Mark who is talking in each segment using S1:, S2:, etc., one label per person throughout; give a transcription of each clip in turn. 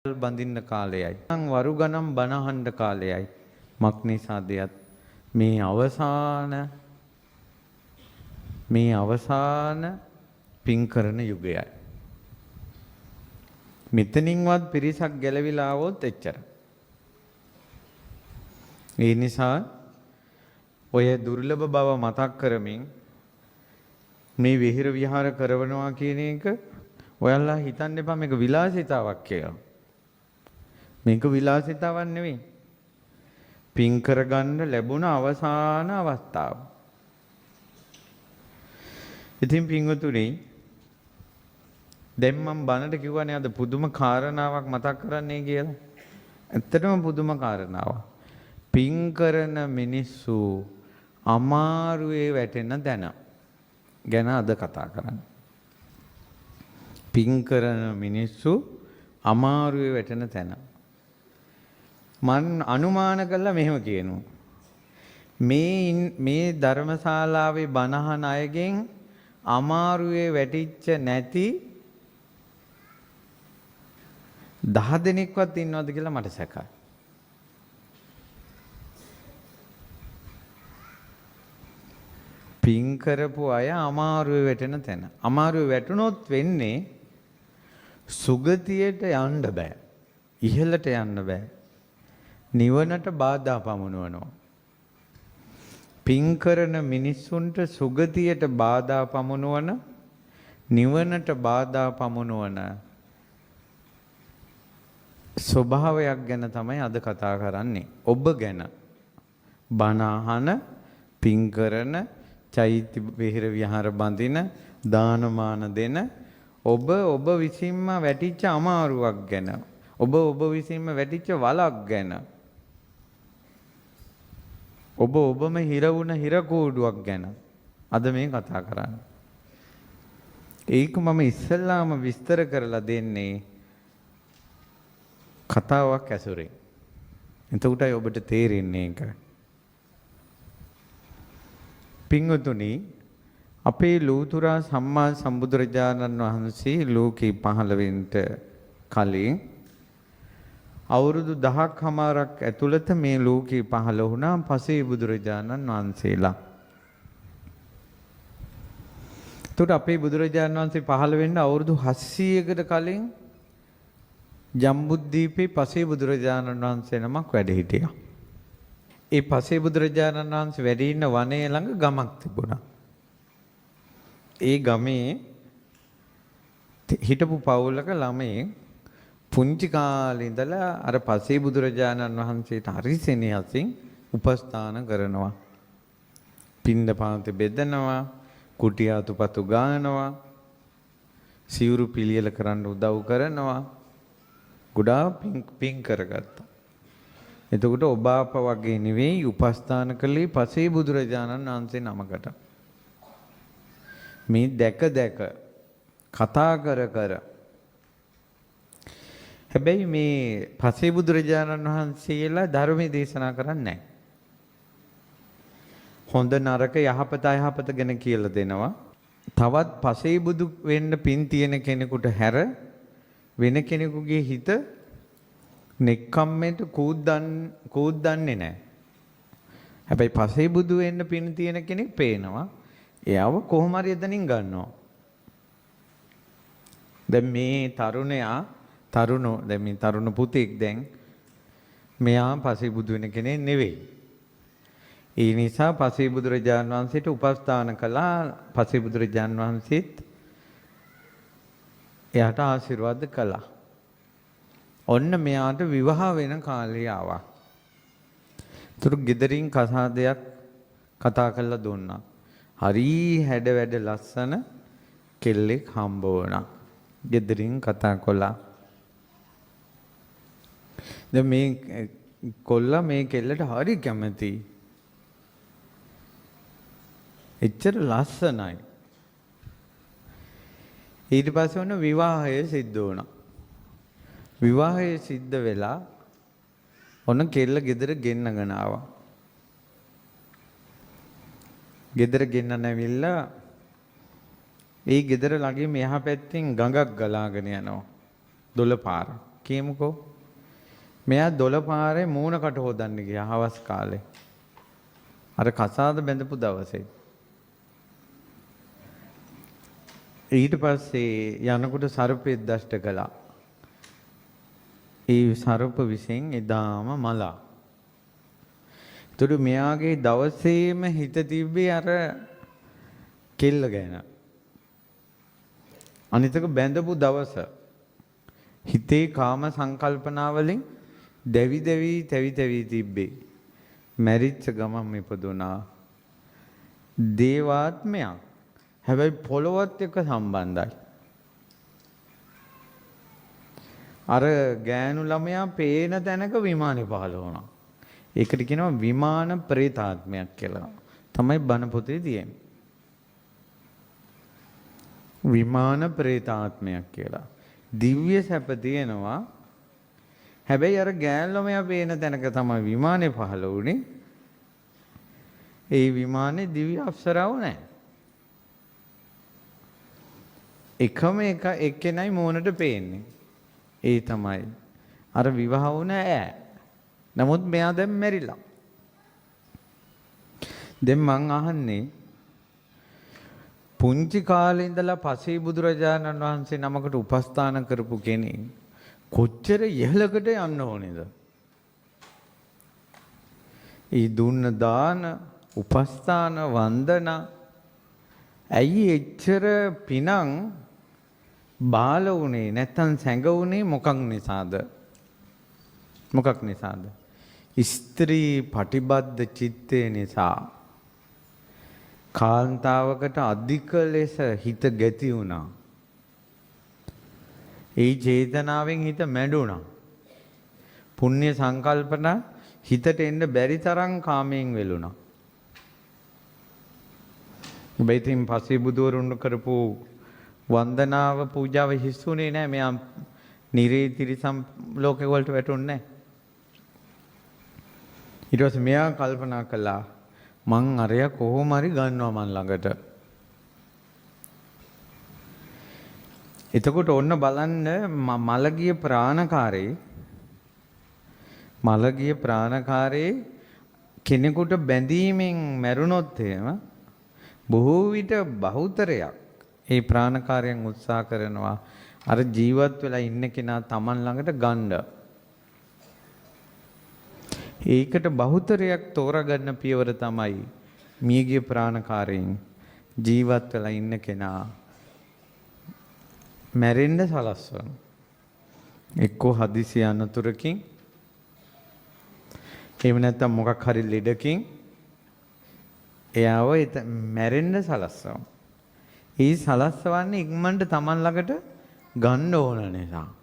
S1: බඳින්න කාලයයි. වරු ගණන් බණ අහන්න කාලයයි. මක් නිසාදයත් මේ අවසාන පින් කරන යුගයයි. මෙතනින්වත් පිරිසක් ගැලවිලා ආවොත් එච්චර. ඒ නිසා ඔය දුර්ලභ බව මතක් කරමින් මේ විහෙර විහාර කරනවා කියන එක ඔයාලා හිතන්න එපා මේක විලාසිතාවක් කියලා. මේක විලාසිතාවක් නෙවෙයි. පින් කරගන්න ලැබුණ අවසාන අවස්ථාව. ඉතින් පින්වතුනි, දැන් මම බණට කිව්වනේ අද පුදුම කාරණාවක් මතක් කරන්නයි කියලා. ඇත්තටම පුදුම කාරණාවක්. පින් කරන මිනිස්සු අමාරුවේ වැටෙන තැන ගැන අද කතා කරන්නේ. පින් කරන මිනිස්සු අමාරුවේ වැටෙන තැන. මං අනුමාන කළා මෙහෙම කියනවා. මේ ධර්මශාලාවේ බණ අහන අයගෙන් අමාරුවේ වැටිච්ච නැති 10 දෙනෙක්වත් ඉන්නවද කියලා මට සැකයි. පින් කරපු අය අමාරුවේ වැටෙන තැන. අමාරුවේ වැටුනොත් වෙන්නේ සුගතියට යන්න බෑ. ඉහළට යන්න බෑ. නිවනට බාධා පමුණුවනවා. පින් කරන මිනිස්සුන්ට සුගතියට බාධා පමුණුවන, නිවනට බාධා පමුණුවන ස්වභාවයක් ගැන තමයි අද කතා කරන්නේ. ඔබ ගැන බණ අහන, පින් කරන, චෛත්‍ය විහෙර විහාර බඳින, දානමාන දෙන ඔබ ඔබ විසින්ම වැටිච්ච අමාරුවක් ගැන, ඔබ ඔබ විසින්ම වැටිච්ච වලක් ගැන, ඔබ ඔබම හිර වුණ හිර කූඩුවක් ගැන අද මේ කතා කරන්නේ. ඒක මම ඉස්සෙල්ලාම විස්තර කරලා දෙන්නේ කතාවක් ඇසුරෙන්. එතකොටයි ඔබට තේරෙන්නේ ඒක. පින්වතුනි, අපේ ලෝතුරා සම්මා සම්බුදුරජාණන් වහන්සේ ලෝකේ පහළ වෙන්න කලින් අවුරුදු 10ක් හමාරක් ඇතුළත මේ ලෝකේ පහළ වුණා පසේ බුදුරජාණන් වහන්සේලා. එතකොට අපේ බුදුරජාණන් වහන්සේ පහළ වෙන්න අවුරුදු 700කට කලින් ජම්බුද්දීපේ පසේ බුදුරජාණන් වහන්සේ නමක් වැඩ හිටියා. ඒ පසේ බුදුරජාණන් වහන්සේ වැඩ ඉන්න වනයේ ළඟ ගමක් තිබුණා. ඒ ගමේ හිටපු පවුලක ළමයි පුංචි කාලේ ඉඳලා අර පසේ බුදුරජාණන් වහන්සේට හරි සෙනෙහසින් උපස්ථාන කරනවා. පින්දපාත බෙදනවා, කුටි අතුපතු ගානවා, සිවුරු පිළියෙල කරන්න උදව් කරනවා. ගොඩාක් පින් කරගත්තා. එතකොට ඔබ අප වගේ නෙවෙයි උපස්ථාන කළේ පසේ බුදුරජාණන් වහන්සේ නමකට. මේ දැක දැක කතා කර කර. හැබැයි මේ පසේ බුදුරජාණන් වහන්සේලා ධර්මයේ දේශනා කරන්නේ නැහැ. හොඳ නරක යහපත අයහපත ගැන කියලා දෙනවා. තවත් පසේ බුදු වෙන්න පින් තියෙන කෙනෙකුට හැර වෙන කෙනෙකුගේ හිත නෙක්ඛම්මයට කූද්දන්නේ නැහැ. හැබැයි පසේ බුදු වෙන්න පින් තියෙන කෙනෙක් පේනවා. එයාව කොහොම හරි එතනින් ගන්නවා. දැන් මේ තරුණයා දැන් මේ තරුණ පුතෙක් දැන් මෙයා පසේ බුදු වෙන කෙනෙක් නෙවෙයි. ඒ නිසා පසේ බුදුරජාණන් වහන්සේට උපස්ථාන කළා. පසේ බුදුරජාණන් වහන්සේත් එයාට ආශිර්වාද කළා. ඔන්න මෙයාට විවාහ වෙන කාලය ආවා. තුරු ගෙදරින් කසාදයක් කතා කරලා දුන්නා. හරි හැඩ වැඩ ලස්සන කෙල්ලෙක් හම්බ වුණා. ගෙදරින් කතා කළා. දැන් මේ කොල්ලා මේ කෙල්ලට හරි කැමතියි. එච්චර ලස්සනයි. ඊට පස්සේ ඔන්න විවාහය සිද්ධ වුණා. විවාහය සිද්ධ වෙලා ඔන්න කෙල්ල ගෙදර ගෙන්නගෙන ආවා. ගෙදර ගෙන්නන ඇවිල්ලා ඒ ගෙදර ළඟින් එහා පැත්තෙන් ගඟක් ගලාගෙන යනවා. දොළ පාර. කියමුකෝ. මෙයා දොළ පාරේ මූණ කට හොදන්න ගියා හවස් කාලේ. අර කසාද බැඳපු දවසේ. ඊට පස්සේ යනකොට සර්පෙක් දෂ්ට කළා. ඒ සර්ප විසින් එදාම මලා. එතකොට මෙයාගේ දවසේම හිත තිබ්බේ අර කෙල්ල ගැන. අනිතක බැඳපු දවස හිතේ කාම සංකල්පනා වලින් දැවි දැවි තැවි තැවි තිබ්බේ. මැරිච්ච ගමන් ඉපදුනා දේවාත්මයක්. හැබැයි පොළොවත් එක්ක සම්බන්ධයි. අර ගෑනු ළමයා පේන තැනක විමානේ පහළ වුණා. ඒකට කියනවා විමාන ප්‍රේතාත්මයක් කියලා. තමයි බණ පොතේ තියෙන්නේ. විමාන ප්‍රේතාත්මයක් කියලා. දිව්‍ය සැප තියෙනවා. හැබැයි අර ගෑනු ළමයා පේන තැනක තමයි විමානේ පහළ වුණේ. ඒ විමානේ දිව්‍ය අප්සරාව නැහැ. එකම එක එක්කෙනයි මූණට පේන්නේ. ඒ තමයි අර විවාහ වුණ ඈ. නමුත් මෙයා දැන් මැරිලා. දැන් මං අහන්නේ පුංචි කාලේ ඉඳලා පසේ බුදුරජාණන් වහන්සේ නමකට උපස්ථාන කරපු කෙනෙක් කොච්චර ඉහළකට යන්න ඕනේද? ඒ දුන්න දාන, උපස්ථාන, වන්දනා ඇයි එච්චර පිනං බාල වුණේ නැත්තම් සැඟ වුණේ මොකක් නිසාද? මොකක් නිසාද? ස්ත්‍රී පටිබද්ධ චිත්තය නිසා. කාන්තාවකට අධික ලෙස හිත ගැති වුණා. ඒ චේතනාවෙන් හිත මැඩුණා. පුණ්‍ය සංකල්පන හිතට එන්න බැරි තරම් කාමයෙන් වෙලුණා. ඔබ ඉතින් පස්සේ බුදුවරුන් කරපු වන්දනාව පූජාව හිස්සුනේ නෑ. මෙයා නිරේ තිරිසන් ලෝකෙ වලට වැටුන්නේ නෑ. ඊට පස්සේ මෙයා කල්පනා කළා මං අරයා කොහොම හරි ගන්නවා මං ළඟට. එතකොට ඔන්න බලන්න මලගිය ප්‍රාණකාරේ මලගිය ප්‍රාණකාරේ කෙනෙකුට බැඳීමෙන් මැරුණොත් එහෙම බොහෝ විට බහුතරයක් ඒ ප්‍රාණකාරයන් උත්සාහ කරනවා අර ජීවත් වෙලා ඉන්න කෙනා Taman ළඟට ගන්න. ඒකට බහුතරයක් තෝරාගන්න පියවර තමයි මියගිය ප්‍රාණකාරයෙන් ජීවත් වෙලා ඉන්න කෙනා මැරෙන්න සලස්වන. එක්කෝ හදිසි අනතුරකින්, එහෙම නැත්නම් මොකක් හරි ලෙඩකින් එයාව මැරෙන්න සලස්වන. ඒ සලස්වන්නේ ඉක්මනට Taman ළඟට ගන්න ඕන නිසා.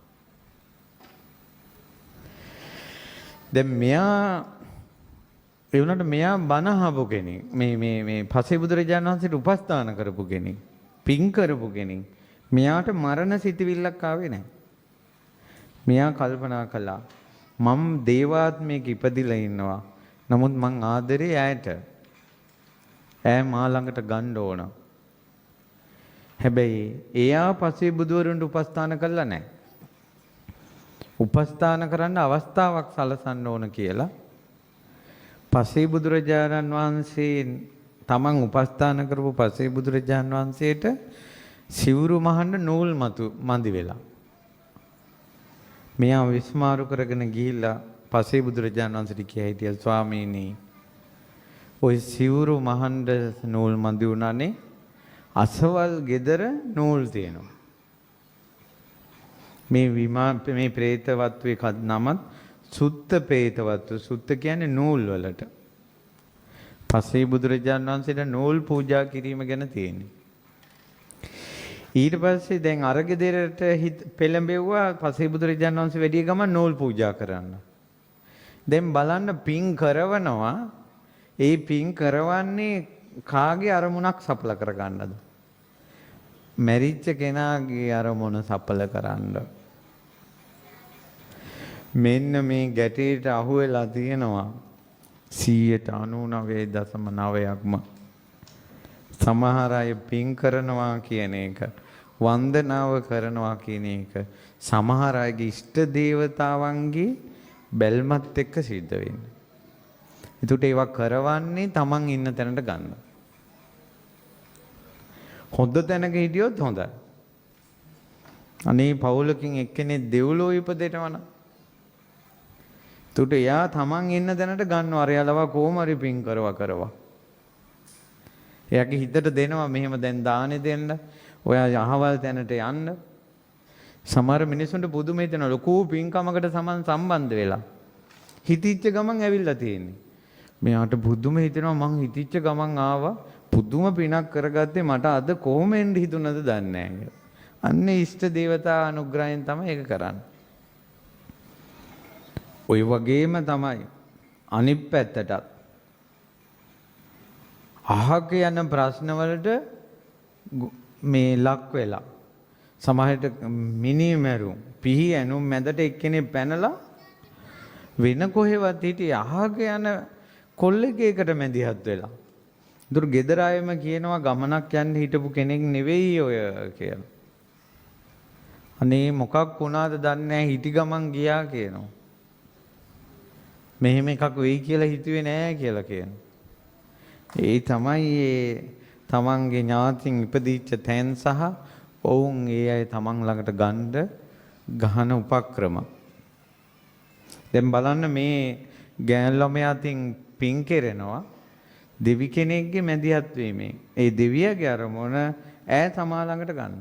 S1: දැන් මෙයා ඒ වුණාට මෙයා බණ අහපු කෙනෙක්. මේ මේ මේ පසේ බුදුරජාණන් වහන්සේට උපස්ථාන කරපු කෙනෙක්. පින් කරපු කෙනෙක්. මෙයාට මරණ සිතවිල්ලක් ආවේ නැහැ. මෙයා කල්පනා කළා මම දේවාත්මයක ඉපදිලා ඉන්නවා. නමුත් මං ආදරේ ඈට. ඈ මා ළඟට ගන්න ඕන. හැබැයි එයා පසේ බුදුවරුන්ට උපස්ථාන කළා නැහැ. උපස්ථාන කරන්න අවස්ථාවක් සලසන්න ඕන කියලා පසේ බුදුරජාණන් වහන්සේ තමන් උපස්ථාන කරපු පසේ බුදුරජාණන් වහන්සේට සිවුරු මහන්න නූල් මතු මදි වෙලා. මෙයා විස්මාරු කරගෙන ගිහිල්ලා පසේ බුදුරජාණන් වහන්සේට කියා හිටියා, ස්වාමීනි ඔය සිවුරු මහන්න නූල් මදි වුණානේ, අසවල් ගෙදර නූල් තියෙනවා. මේ විමා මේ ප්‍රේතවත්වයේ නමත් සුත්ත ප්‍රේතවත්ව. සුත්ත කියන්නේ නූල් වලට. පසේ බුදුරජාණන් වහන්සේට නූල් පූජා කිරීම ගැන තියෙන්නේ. ඊට පස්සේ දැන් අර ගෙදරට පෙළඹෙව්වා පසේ බුදුරජාණන් වහන්සේ වැඩිය ගමන් නූල් පූජා කරන්න. දැන් බලන්න පින් කරවනවා. ඒ පින් කරවන්නේ කාගේ අරමුණක් සඵල කරගන්නද? මැරිච්ච කෙනාගේ අරමුණ සඵල කරන්න. මෙන්න මේ ගැටේට අහු වෙලා තියෙනවා 99.9%ක්ම. සමහර අය පින් කරනවා කියන එක වන්දනාව කරනවා කියන එක සමහර අයගේ ඉෂ්ට දේවතාවන්ගේ බැල්මත් එක්ක සිද්ධ වෙන්නේ. ඒකට ඒවා කරවන්නේ තමන් ඉන්න තැනට ගන්න. හොඳ තැනක හිටියොත් හොඳයි. අනේ පවුලකින් එක්කෙනෙක් දෙව්ලොව ඉපදෙනවා නම් එතකොට එයා තමන් ඉන්න තැනට ගන්නවා. අර යාලවා කොහොම හරි පින් කරවා කරවා. එයාගේ හිතට දෙනවා මෙහෙම දැන් දානේ දෙන්න. ඔයා අහවල් තැනට යන්න. සමහර මිනිස්සුන්ට පුදුම හිතෙනවා ලොකු පින්කමකට සමන් සම්බන්ධ වෙලා. හිතිච්ච ගමන් ඇවිල්ලා තියෙන්නේ. මෙයාට පුදුම හිතෙනවා මං හිතිච්ච ගමන් ආවා පුදුම පිනක් කරගත්තේ මට අද කොහොම එන්න හිතුණද දන්නේ නැහැ කියලා. අන්න ඉෂ්ට දේවතා අනුග්‍රහයෙන් තමයි ඒක කරන්නේ. ඔය වගේම තමයි අනිත් පැත්තටත් අහක යන ප්‍රශ්න වලට මේ ලක් වෙලා සමහරට මිනි මැරුම් පිහි ඇනුම් මැදට එක්කෙනෙක් පැනලා වෙන කොහෙවත් හිටියේ අහක යන කොල්ලෙක් ඒකට මැදිහත් වෙලා. ඒතර ගෙදර අයම කියනවා ගමනක් යන්න හිටපු කෙනෙක් නෙවෙයි ඔය කියලා. අනේ මොකක් වුණාද දන්නේ නැහැ හිටි ගමන් ගියා කියනවා. මෙහෙම එකක් වෙයි කියලා හිතුවේ නෑ කියලා කියනවා. ඒ තමයි ඒ තමන්ගේ ඥාතින් ඉපදිච්ච තැන් සහ ඔවුන් ඒ අය තමන් ළඟට ගන්න ගහන උපක්‍රම. දැන් බලන්න මේ ගෑන් ළමයා අතින් පින් කෙරෙනවා දෙවි කෙනෙක්ගේ මැදිහත් වීමෙන්. ඒ දෙවියගේ අරමුණ ඈ තමා ළඟට ගන්න.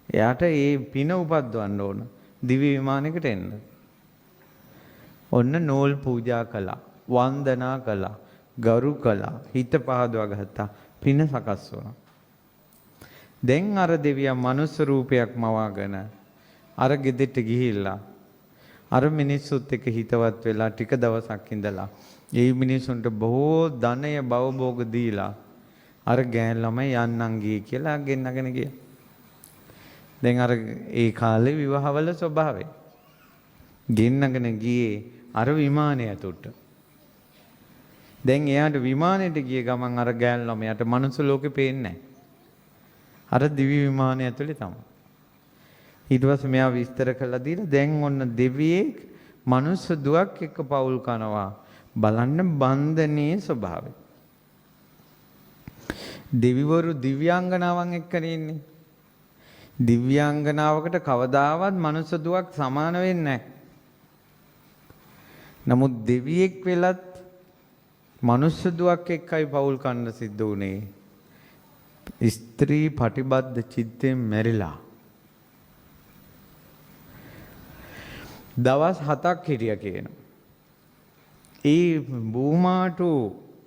S1: එයාට ඒ පින උපද්දවන්න ඕන දිව්‍ය විමානයකට එන්න. ඔන්න නූල් පූජා කළා, වන්දනා කළා, ගරු කළා, හිත පහදවා ගත්තා, පින සකස් වුණා. දැන් අර දෙවියන් මනුස්ස රූපයක් මවාගෙන අර ගෙදරට ගිහිල්ලා අර මිනිස්සුත් එක්ක හිතවත් වෙලා ටික දවසක් ඉඳලා ඒ මිනිස්සුන්ට බොහෝ ධනය භවභෝග දීලා අර ගෑන් ළමයි යන්නම් ගියේ කියලා ගෙන්නගෙන ගියා. දැන් අර ඒ කාලේ විවාහවල ස්වභාවය. ගෙන්නගෙන ගියේ අර විමානය ඇතුළට. දැන් එයාට විමානයට ගිය ගමන් අර ගෑන් ළමයාට මනුස්ස ලෝකෙ පේන්නේ නැහැ. අර දිව්‍ය විමානය ඇතුලේ තමයි. ඊට පස්සේ මෙයා විස්තර කරලා දීලා දැන් ඔන්න දෙවියෙක් මනුස්ස දුවක් එක්ක පවුල් කනවා. බලන්න බන්ධනයේ ස්වභාවය. දෙවිවරු දිව්‍යාංගනාවන් එක්කනේ ඉන්නේ. දිව්‍යාංගනාවකට කවදාවත් මනුස්ස දුවක් සමාන වෙන්නේ නැහැ. නමුත් දෙවියෙක් වෙලත් මනුස්ස දුවක් එක්කයි පවුල් කන්න සිද්ධ වුණේ. ස්ත්‍රී පටිබද්ධ චිත්තයෙන් මැරිලා. දවස් 7ක් හිටියා කියනවා. ඒ භූමාටු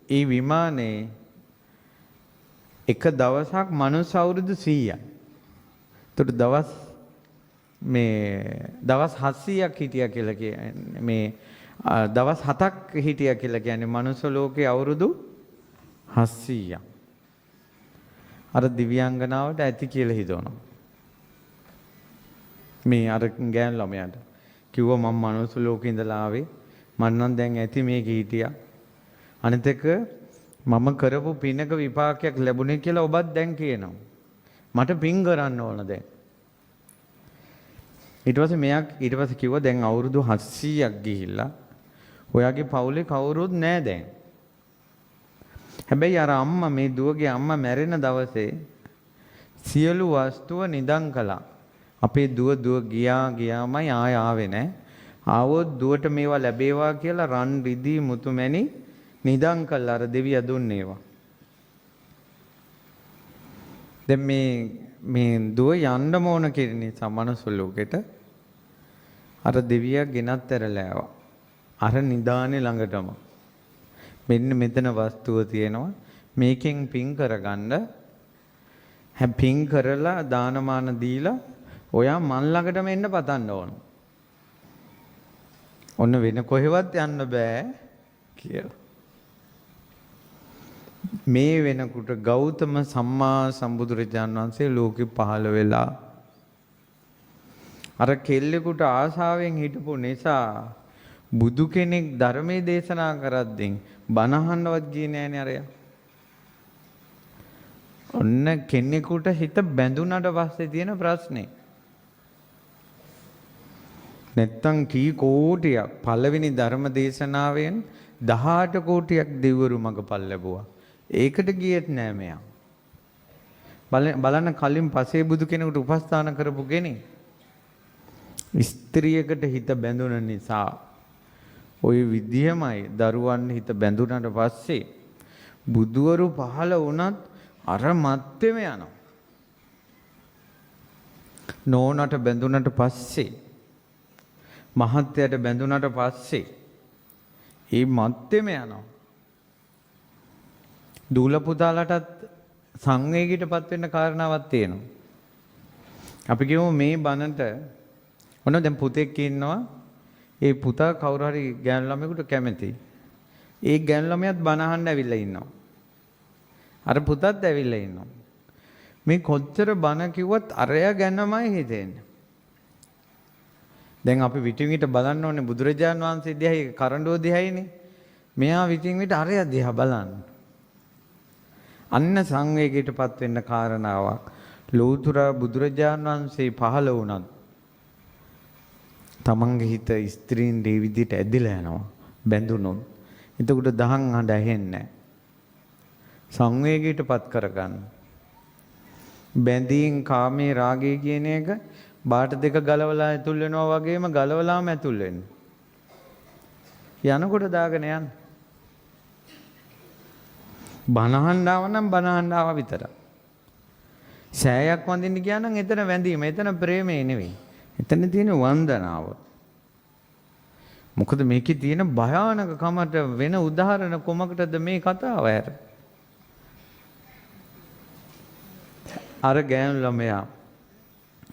S1: ඒ විමානේ එක දවසක් මනුස්ස අවුරුදු 100යි. ඒතකොට දවස් මේ දවස් 700ක් හිටියා කියලා කියන්නේ මේ දවස් 7ක් හිටියා කියලා කියන්නේ මනුස්ස ලෝකේ අවුරුදු 700ක්. අර දිව්‍යාංගනාවට ඇති කියලා හිතනවා. මේ අර ගෑනු ළමයාට කිව්වා මම මනුස්ස ලෝකේ ඉඳලා ආවේ මං නම් දැන් ඇති මේකේ හිටියා. අනිත් එක මම කරපු පිනක විපාකයක් ලැබුණේ කියලා ඔබත් දැන් කියනවා. මට පින් කරන්න ඕන දැන්. ඊට පස්සේ මෙයා ඊට පස්සේ කිව්වා දැන් අවුරුදු 700ක් ගිහිල්ලා ඔයාගේ පවුලේ කවුරුත් නෑ දැන්. හැබැයි අර අම්මා මේ දුවගේ අම්මා මැරෙන දවසේ සියලු වස්තුව නිදන් කළා. අපේ දුව දුව ගියා ගියාමයි ආය ආවේ නෑ. ආවොත් දුවට මේවා ලැබේවා කියලා රන් රිදී මුතුමැණි නිදන් කළා අර දෙවියා දුන්නේ ඒවා. දැන් මේ මේ දුව යන්න ඕන කියන නිසා මනුස්ස ලෝකෙට අර දෙවියා ගෙනත් ඇරලා ආවා. අර නිදානේ ළඟටම. මෙන්න මෙතන වස්තුව තියෙනවා. මේකෙන් පින් කරගන්න. පින් කරලා දානමාන දීලා ඔයා මන් ළඟටම එන්න පතන්න ඕන. ඔන්න වෙන කොහෙවත් යන්න බෑ කියලා. මේ වෙනකොට ගෞතම සම්මා සම්බුදුරජාන් වහන්සේ ලෝකෙ පහළ වෙලා අර කෙල්ලෙකුට ආසාවෙන් හිටපු නිසා බුදු කෙනෙක් ධර්මයේ දේශනා කරද්දී බණ අහන්නවත් ගියේ නෑනේ අරයා. ඔන්න කෙනෙකුට හිත බැඳුනට පස්සේ තියෙන ප්‍රශ්නේ. නැත්තම් කී කෝටියක් පළවෙනි ධර්ම දේශනාවෙන් 18 කෝටියක් දෙවිවරු මගපල් ලැබුවා. ඒකට ගියෙත් නෑ මෙයා. බලන්න කලින් පසේ බුදු කෙනෙකුට උපස්ථාන කරපු කෙනෙක්. ස්ත්‍රියකට හිත බැඳුන නිසා ඔය විදියමයි දරුවන් හිත බැඳුනට පස්සේ බුදුවරු පහළ වුණත් අර මත්තෙම යනවා. නෝනට බැඳුනට පස්සේ මහත්තයට බැඳුනට පස්සේ ඒ මත්තෙම යනවා. දූල පුතාලටත් සංවේගයටපත් වෙන්න කාරණාවක් තියෙනවා. අපි කියමු මේ බණට ඔන්න දැන් පුතෙක් ඉන්නවා. ඒ පුතා කවුරු හරි ගෑනු ළමයෙකුට කැමති. ඒ ගෑනු ළමයාත් බණ අහන්න ඇවිල්ලා ඉන්නවා. අර පුතත් ඇවිල්ලා ඉන්නවා. මේ කොච්චර බණ කිව්වත් අරයා ගැනමයි හිතෙන්නේ. දැන් අපි විටින් විට බලන්න ඕනේ බුදුරජාන් වහන්සේ දිහා කරඬුව දිහායිනේ. මෙයා විටින් විට අරයා දිහා බලන්න. අන්න සංවේගයටපත් වෙන්න කාරණාවක්. ලෝතුරා බුදුරජාන් වහන්සේ පහළ වුණත් තමන්ගේ හිත ස්ත්‍රීන් මේ විදිහට ඇදිලා යනවා බැඳුනොත්. එතකොට දහං හඬ ඇහෙන්නේ නැහැ. සංවේගයටපත් කරගන්න. බැඳීම් කාමයේ රාගය කියන එක බාට දෙක ගලවලා ඇතුල් වෙනවා වගේම ගලවලාම ඇතුල් වෙන්න. යනකොට දාගෙන යන්න. බනහන්න ආව නම් බනහන්න ආවා විතරයි. සෑයක් වඳින්න ගියා නම් එතන වැඳීම, එතන ප්‍රේමය නෙවෙයි. එතන තියෙන වන්දනාව. මොකද මේකේ තියෙන භයානකකමට වෙන උදාහරණ කොමකටද මේ කතාව ඇර. අර ගෑනු ළමයා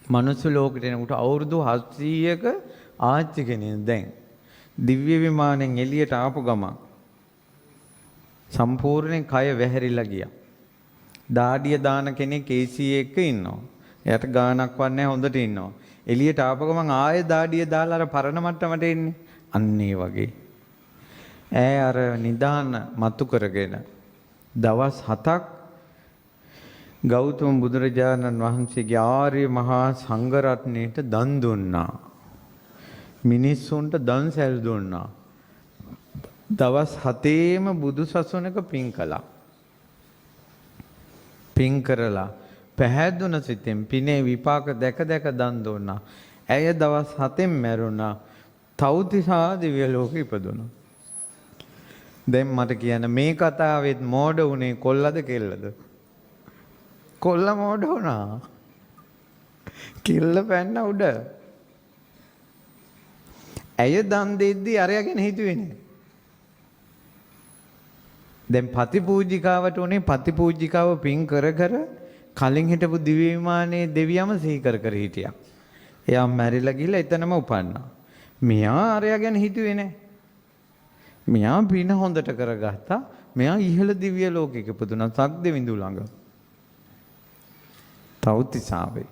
S1: මනුස්ස ලෝකෙට එනකොට අවුරුදු 700ක ආච්චි කෙනෙක් දැන් දිව්‍ය විමානෙන් එළියට ආපු ගමන් සම්පූර්ණයෙන් කය වැහැරිලා ගියා. දාඩිය දාන කෙනෙක් AC එක ඉන්නවා. එයාට ගාණක් වන්නේ හොඳට ඉන්නවා. එළියට ආපු ගමන් ආයෙ දාඩිය දාලා අර පරණ මට්ටමට එන්නේ. අන්න ඒ වගේ. ඈ අර නිදාන මතු කරගෙන දවස් 7ක් ගෞතම බුදුරජාණන් වහන්සේගේ ආර්ය මහා සංඝ රත්නයට දන් දුන්නා. මිනිස්සුන්ට දන් සැල් දුන්නා. දවස් 7ේම බුදු සසුනක පින් කළා. පින් කරලා පැහැදුන සිතෙන් පිනේ විපාක දැක දැක දන් දුන්නා. ඇය දවස් 7න් මැරුණා. තව්තිසා දිව්‍ය ලෝකෙ ඉපදුණා. දැන් මට කියන්න මේ කතාවෙත් මෝඩ වුණේ කොල්ලද කෙල්ලද? කොල්ල මෝඩ වුණා. කෙල්ල පැන්න උඩ. ඇය දන් දෙද්දි අරයා ගැන හිතුවේ නෑ. දැන් පතිපූජිකාවට උනේ පතිපූජිකාව පින් කර කර කලින් හිටපු දිව්‍ය විමානයේ දෙවියම සිහි කර කර හිටියා. එයා මැරිලා ගිහලා එතනම උපන්නා. මෙයා අරයා ගැන හිතුවේ නෑ. මෙයා පින හොඳට කරගත්තා. මෙයා ඉහළ දිව්‍ය ලෝකෙක ඉපදුනා සක්දෙවිඳු ළඟ. තව්තිසාවේ.